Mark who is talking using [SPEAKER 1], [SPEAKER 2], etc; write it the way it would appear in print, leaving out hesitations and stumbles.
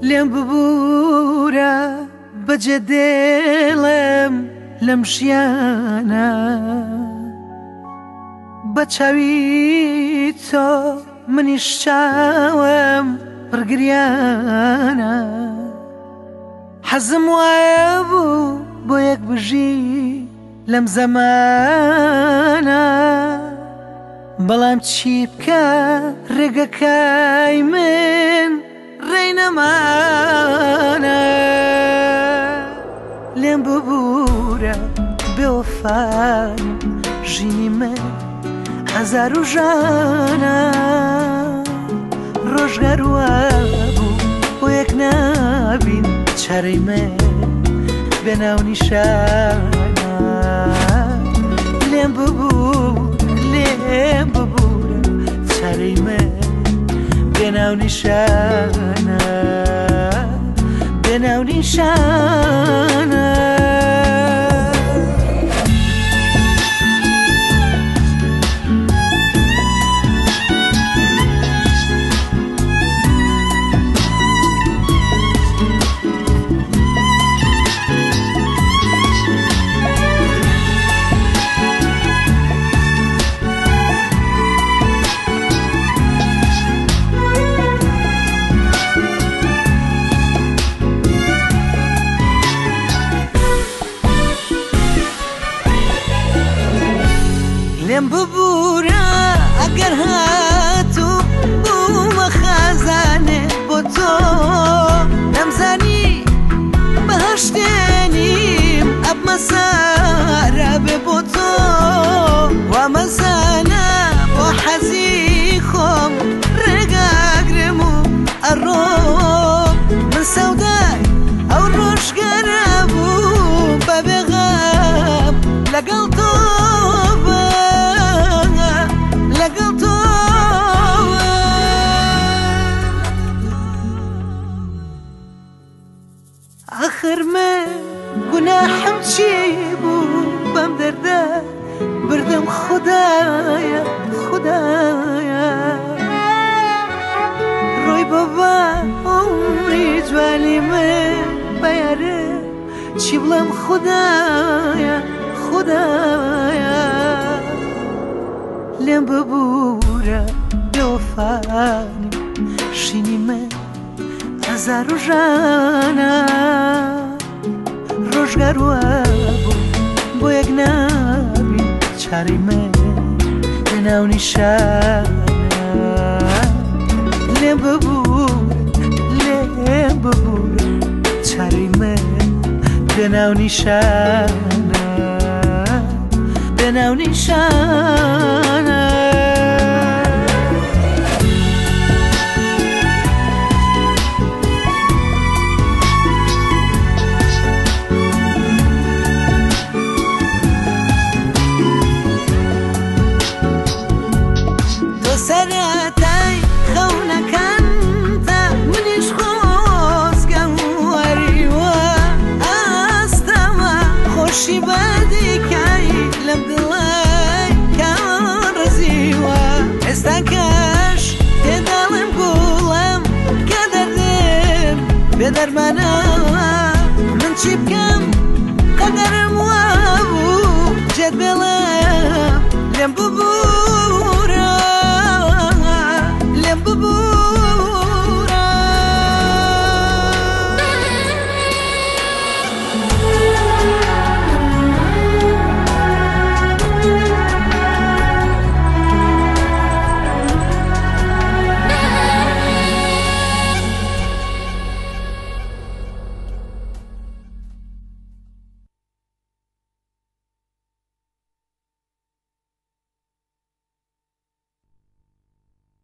[SPEAKER 1] لێم ببوورە بەجێ دێڵم لەم ژیانە بە چاوی تۆ منیش چاوم پڕگریانە حەزم وایە بوو بۆ یەک بژی لەم زەمانە بەڵام چی بکە ڕێگەکای من ڕێی نەمانە لێم ببوورە بێوەفانی ژینی من هەزار و ژانە ڕۆژگار وابوو بۆ یەک نابین چارەی من بێناو نیشانە لێم ببوورە لێم ببوورە چارەی من بێناو نیشانە بێناو نیشانە. لێم ببوورە ئەگەر هاتوو بوومە خەزانێ بۆ تۆ نەمزانی بەهەشتێنیم ئەبمە سارا بێ بۆ تۆ وامەزانە بۆ حەزی خۆم ڕێگاگرم و ئەڕۆم من سەودای ئەو ڕۆژگەرە بووم بە بێغەم لەگەڵ تۆ لەگەڵ تۆ. ئاخر من گوناحم چی بوو بەم دەردە بردم خودایە خودایە ڕۆی بابا عومری جوانی من بەیارە چی بڵێم خودایە خودایە لێم ببوورە بێوەفانی شینی من هەزار و ژانە ڕۆژگار وابوو بۆ یەک نابین چارەی من لەناو نیشانە لێم ببوورە لێم ببوورە چارەی من لەناو نیشانە لەناو نیشانە. تۆ سەرەتای خەونەکانتە منیش خۆزگەم وەریوە ئاستەمە خۆشی بەدیکای لەم دڵای کاوان ڕزیوە ئێستا کەش تێداڵم گوڵم کە دەردم بێدەرمانە من چی بکەم؟